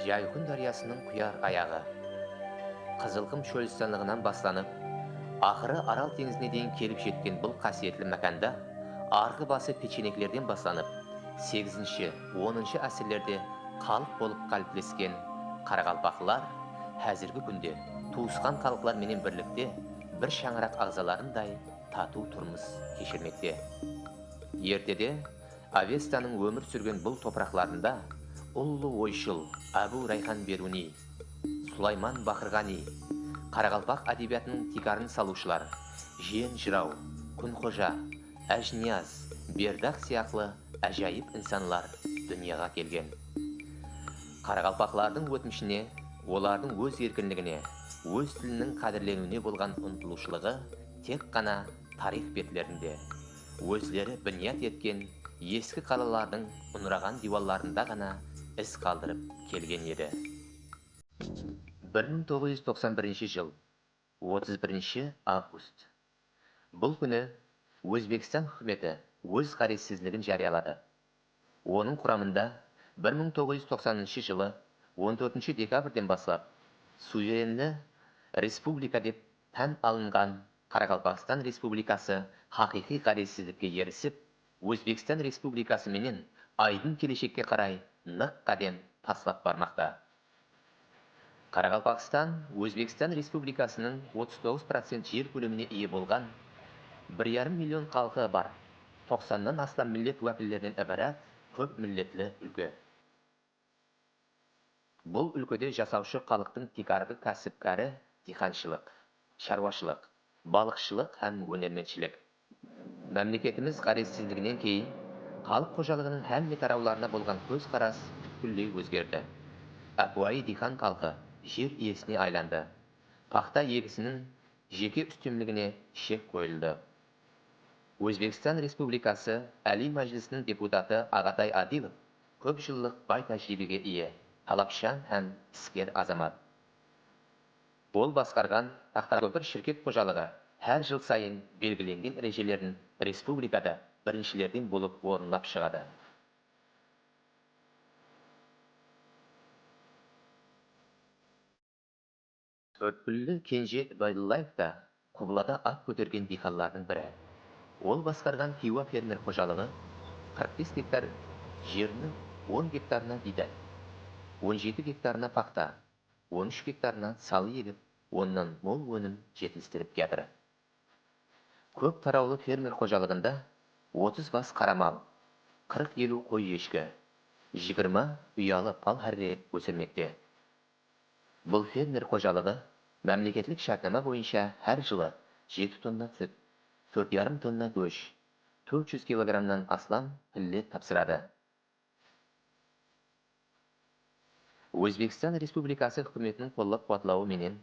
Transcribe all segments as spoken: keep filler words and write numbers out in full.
Jayhun dáryasınıń quyar ayaǵı. Qızılqum shólistanlıǵınan baslanıp, aqırı Aral teńizine deyin kelip jetken bul qásiyetli mákanda arqı bası pecheneglerden baslanıp, segizinshi, onınshı ásirlerde xalıq bolıp qáliplesken qaraqalpaqlar házirgi kúnde tuwısqan xalıqlar menen birlikte bir shańaraq aǵzalarınday tatıw turmıs keshirmekte. Ertede Avestanıń ómir súrgen bul topıraqlarında ullı oyshıl Ábiw Rayxan Beruniy, Sulayman Baqırǵaniy, qaraqalpaq ádebiyatınıń tiykarın salıwshılar Jiyen jıraw, Kúnxoja, Ájiniyaz, Berdaq sıyaqlı ájayıp insanlar dúnyaǵa kelgen. Qaraqalpaqlardıń ótmishine, olardıń óz erkinligine, óz tiliniń qádirleniwine bolǵan umtılıwshılıǵı tek ǵana tariyx betlerinde, ózleri binyat etken eski qalalardıń uńıraǵan diywallarında ǵana iz qaldırıp kelgen edi. Bir mıń toǵız júz toqsan birinshi jıl, otız birinshi avgust. Bul kúni Ózbekstan húkimeti óz ǵárezsizligin járiyaladı. Onıń quramında bir mıń toǵız júz toqsanınshı jılı on tórtinshi dekabrden baslap suverenli respublika dep tán alınǵan Qaraqalpaqstan Respublikası haqıyqıy ǵárezsizlikke erisip, Ózbekstan Respublikası menen aydın keleshekke qaray nıq qádem taslap barmaqta. Qaraqalpaqstan Ózbekstan Respublikasınıń otız toǵız procent jer kólemine iye bolǵan, bir yarım million xalqı bar, toqsannan aslam millet wákillerinen ibarat kóp milletli úlke. Bul úlkede jasawshı xalıqtıń tiykarǵı kásip-kári diyqanshılıq, sharwashılıq, balıqshılıq hám ónermentshilik. Mámleketimiz ǵárezsizliginen keyin xalıq xojalıǵınıń hámme tarawlarına bolǵan kózqaras pútkilley ózgerdi. Ápiwayı diyqan xalqı jer iyesine aylandı. Paxta egisiniń jeke ústemligine shek qoyıldı. Ózbekstan Respublikası Áliy Májilisiniń deputatı Aǵatay Adilov kóp jıllıq bay tájiriybege iye, talapshań hám isker azamat. Ol basqarǵan Taxtakópir shirket xojalıǵı hár jıl sayın belgilengen dárejelerin respublikada birinshilerden bolıp orınlap shıǵadı. Tórtkúlli Kenje Ibadullaev ta qublada at kótergen diyqanlardıń biri. Ol basqarǵan Xiywa fermer xojalıǵı qırq bes gektar jeriniń on gektarına biyday, on jeti gektarına paxta, on úsh gektarına salı egip, onnan mol ónim jetilistirip kiyatır. Kóp tarawlı fermer xojalıǵında otız bas qara mal, qırq-eliw qoy-eshki, jigirma uyalı pal hárre ósirmekte. Bul fermer xojalıǵı mámleketlik shártnama boyınsha hár jılı jeti tonna sút, tórt yarım tonna gósh, tórt júz kilogrammnan aslam pillet tapsıradı. Ózbekstan Respublikası húkimetiniń qollap-quwatlawı menen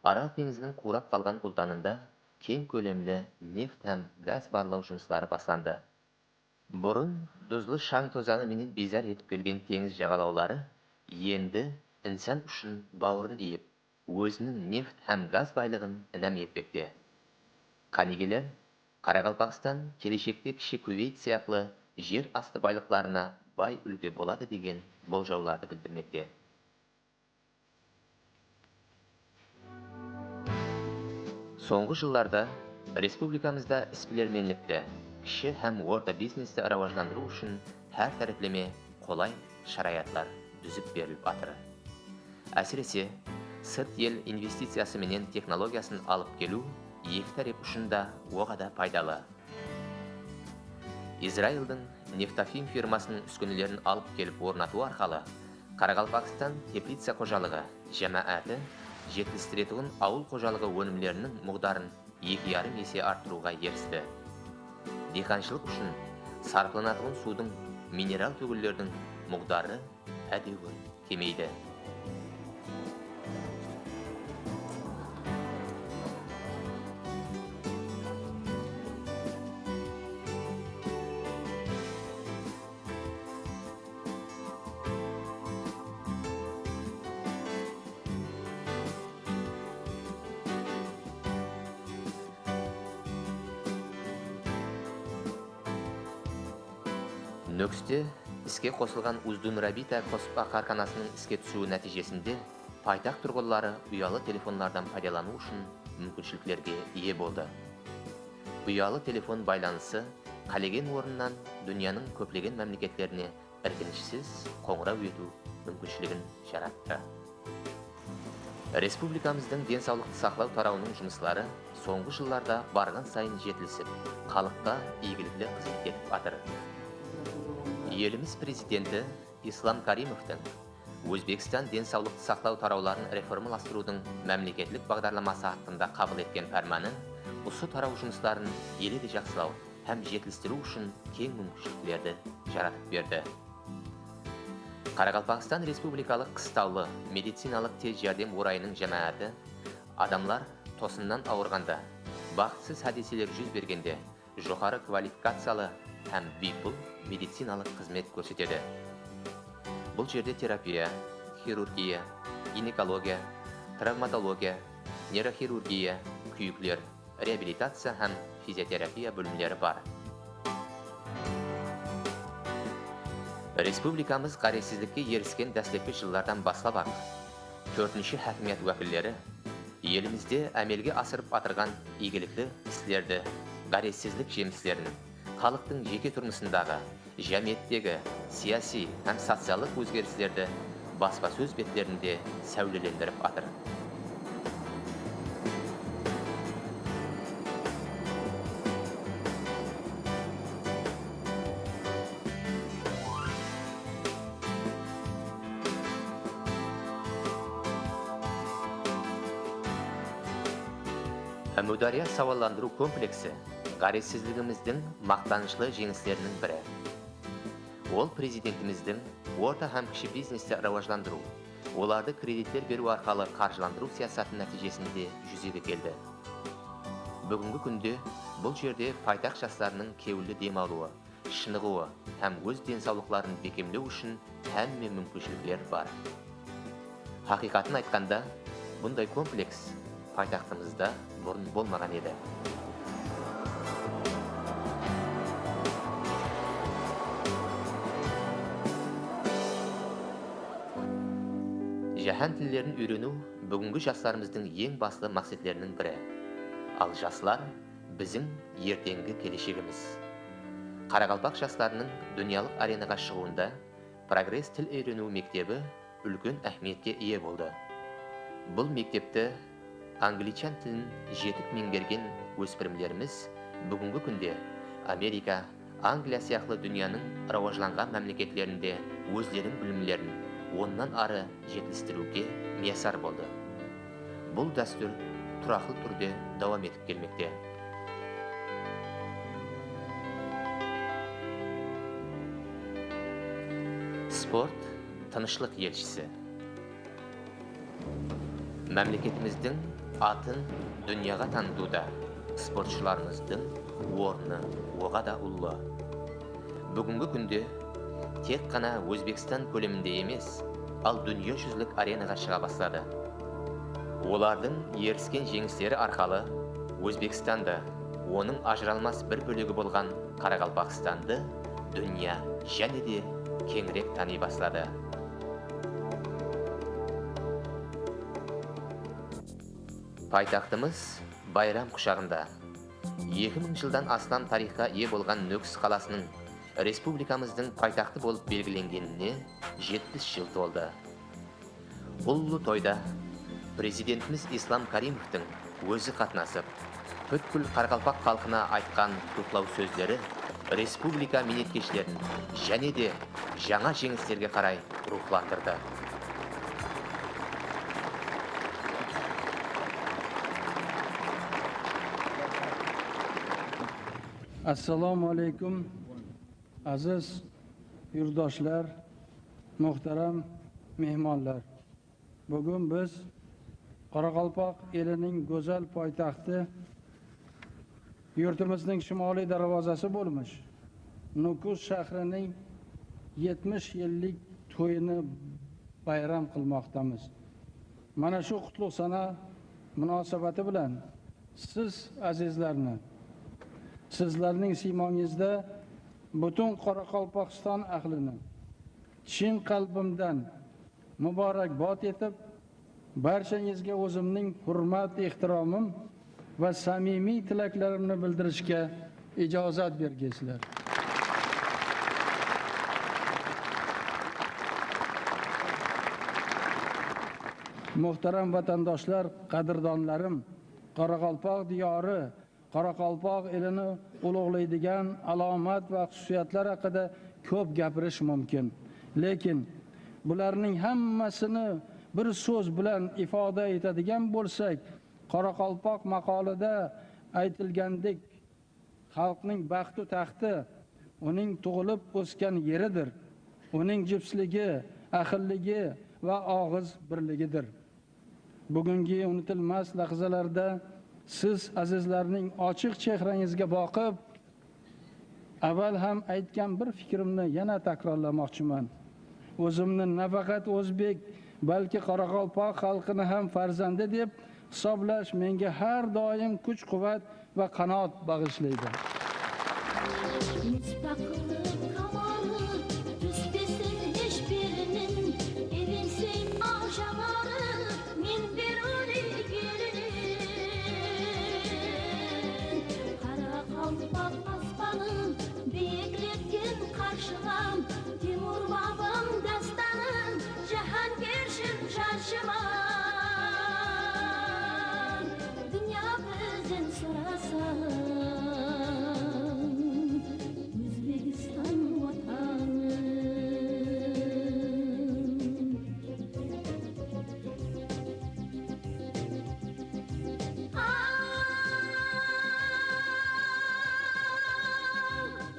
Aral teńiziniń quwrap qalǵan ultanında keń kólemli neft hám gaz barlaw jumısları baslandı. Burın duzlı shań-tozanı menen biyzar etip kelgen teńiz jaǵalawları endi insan ushın bawırın iyip, óziniń neft hám gaz baylıǵın inam etpekte. Qánigeler, Qaraqalpaqstan keleshekte Kishi Kuveyt sıyaqlı jer astı baylıqlarına bay úlke boladı degen boljawlardı bildirmekte. Sońǵı jıllarda respublikamızda isbilermenlikti, kishi hám orta biznesti rawajlandırıw ushın hár tárepleme qolay sharayatlar dúzip berilip atır. Ásirese, sırt el investiciyası menen texnologiyasın alıp keliw eki tárep ushın da oǵada paydalı. Izraildiń Neftafim firmasınıń úskenelerin alıp kelip ornatıw arqalı Qaraqalpaqstan teplitsa xojalıǵı jámááti jetilistiretuǵın awıl xojalıǵı ónimleriniń muǵdarın eki yarım ese arttırıwǵa eristi. Diyqanshılıq ushın sarıplanatuǵın suwdıń mineral tógillerdiń muǵdarı ádewir kemeydi. Nókiste Iske qosılǵan Uzdun Rabita qosıqpa kárxanasınıń iske túsiwi nátiyjesinde paytaxt turǵınları uyalı telefonlardan paydalanıw ushın múmkinshiliklerge iye boldı. Uyalı telefon baylanısı qálegen orınnan dúnyanıń kóplegen mámleketlerine irkinishsiz qońıraw etiw múmkinshiligin jarattı. Respublikamızdıń densawlıqtı saqlaw tarawınıń jumısları sońǵı jıllarda barǵan sayın jetilisip, xalıqqa iygilikli xızmet etip atır. Elimiz Prezidenti Islam Karimovtıń Ózbekstan densawlıqtı saqlaw tarawların reformalastırıwdıń mámleketlik baǵdarlaması haqqında qabıl etken pármanı usı taraw jumısların ele de jaqsılaw hám jetilistiriw ushın keń múmkinshiliklerdi jaratıp berdi. Qaraqalpaqstan Respublikalıq qıstawlı medicinalıq tez járdem orayınıń jámááti adamlar tosınnan awırǵanda, baxıtsız hádiyseler júz bergende joqarı kvalifikaciyalı hám biypul medicinalıq xızmet kórsetedi. Bul jerde terapiya, xirurgiya, ginekologiya, travmatologiya, neyroxirurgiya, kúyikler, reabilitaciya hám fizioterapiya bólimleri bar. Respublikamız ǵárezsizlikke erisken dáslepki jıllardan baslap-aq, tórtinshi hákimiyat wákilleri elimizde ámelge asırıp atırǵan iygilikli islerdi, ǵárezsizlik jemislerin, xalıqtıń jeke turmısındaǵı, jámiyettegi siyasiy hám sociallıq ózgerislerdi baspasóz betlerinde sáwlelendirip atır. Ámiwdárya sawallandırıw kompleksi ǵárezsizligimizdiń maqtanıshlı jeńisleriniń biri. Ol Prezidentimizdiń orta hám kishi biznesti rawajlandırıw, olardı kreditler beriw arqalı qarjılandırıw siyasatı nátiyjesinde júzege keldi. Búgingi kúnde bul jerde paytaxt jaslarınıń kewilli dem alıwı, shınıǵıwı hám óz densawlıqların bekemlew ushın hámme múmkinshilikler bar. Haqıyqatın aytqanda, bunday kompleks paytaxtımızda burın bolmaǵan edi. Jáhán tillerin úyreniw búgingi jaslarımızdıń eń baslı maqsetleriniń biri. Al jaslar biziń erteńgi keleshegimiz. Qaraqalpaq jaslarınıń dúnyalıq arenaǵa shıǵıwında Progress til úyreniw mektebi úlken áhmiyetke iye boldı. Bul mektepti anglichan tilin jetik meńgergen óspirimlerimiz búgingi kúnde Amerika, Angliya sıyaqlı dúnyanıń rawajlanǵan mámleketlerinde ózleriniń bilimlerin onnan arı jetilistiriwge miyasar boldı. Bul dástúr turaqlı túrde dawam etip kelmekte. Sport, tınıshlıq elshisi. Mámleketimizdiń atın dúnyaǵa tanıtıwda sportshılarımızdıń ornı oǵada ullı. Búgingi kúnde tek ǵana Ózbekstan kóleminde emes, al dúnya júzilik arenaǵa shıǵa basladı. Olardıń erisken jeńisleri arqalı Ózbekstandı, onıń ajıralmas bir bólegi bolǵan Qaraqalpaqstandı dúnya jáne de keńirek tanıy basladı. Paytaxtımız bayram qushaǵında. Eki mıń jıldan aslam tariyxqa iye bolǵan Nókis qalasınıń respublikamızdıń paytaxtı bolıp belgilengenine jetpis jıl toldı. Ullı toyda Prezidentimiz Islam Karimovtıń ózi qatnasıp, pútkil qaraqalpaq xalqına aytqan qutlıqlaw sózleri respublika miynetkeshlerin jáne de jańa jeńislerge qaray ruwxlandırdı. Assalomu alaykum, aziz yurtdoshlar, muhtaram mehmonlar! Bugun biz Qoraqalpoq elining go'zal poytaxti, yurtimizning shimoliy darvozasi bo'lmish Nukus shahrining yetmish yillik to'yini bayram qilmoqdamiz. Mana shu qutlug' sana munosabati bilan siz, azizlarni, sizlarning siymongizda butun Qoraqalpog'iston ahlini, Chin qalbimdan muborakbod etib, barshangizga o'zimning hurmat-ehtiromim va samimiy tilaklarimni bildirishga ijozat bergaysilar. Muhtaram vatandoshlar, qadrdonlarim, Qoraqalpoq diyori, Qoraqalpoq elini ulug'laydigan alomat va xususiyatlar haqida ko'p gapirish mumkin. Lekin bularning hammasini bir so'z bilan ifoda etadigan bo'lsak, Qoraqalpoq maqolida aytilgandek, xalqning baxtu taxti uning tug'ilib o'sgan yeridir. Uning jipsligi, ahilligi va og'iz birligidir. Bugungi unutilmas lahzalarda siz, azizlarning ochiq chehrangizga boqib, avval ham aytgan bir fikrimni yana takrorlamoqchiman. O'zimni nafaqat o'zbek, balki qoraqalpoq xalqini ham farzandi deb hisoblash menga har doim kuch-quvvat va qanot bag'ishlaydi. Mustaqillik qamari túspesin hesh birinin, evinsem aw jamarı, men beruli gelin. Qaraqalpaq aspanı biyikletken qarshıǵam, Temur babam dástanın, jáhángershim, jarshıman. Dúnya bizden sorasa, Ózbekstan watanım.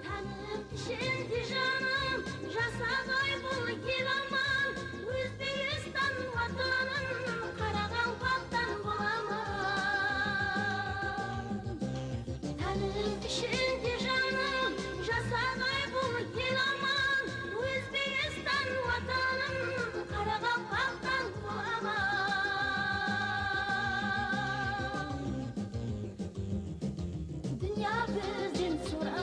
Tanım ishinde janım, jasaǵay bul el aman, Ózbekstan watanım, qaraqalpaqtan bolaman. Tanım ishinde janım, jasaǵay bul el aman, Ózbekstan watanım, qaraqalpaqtan bolaman. Dúnya bizden sora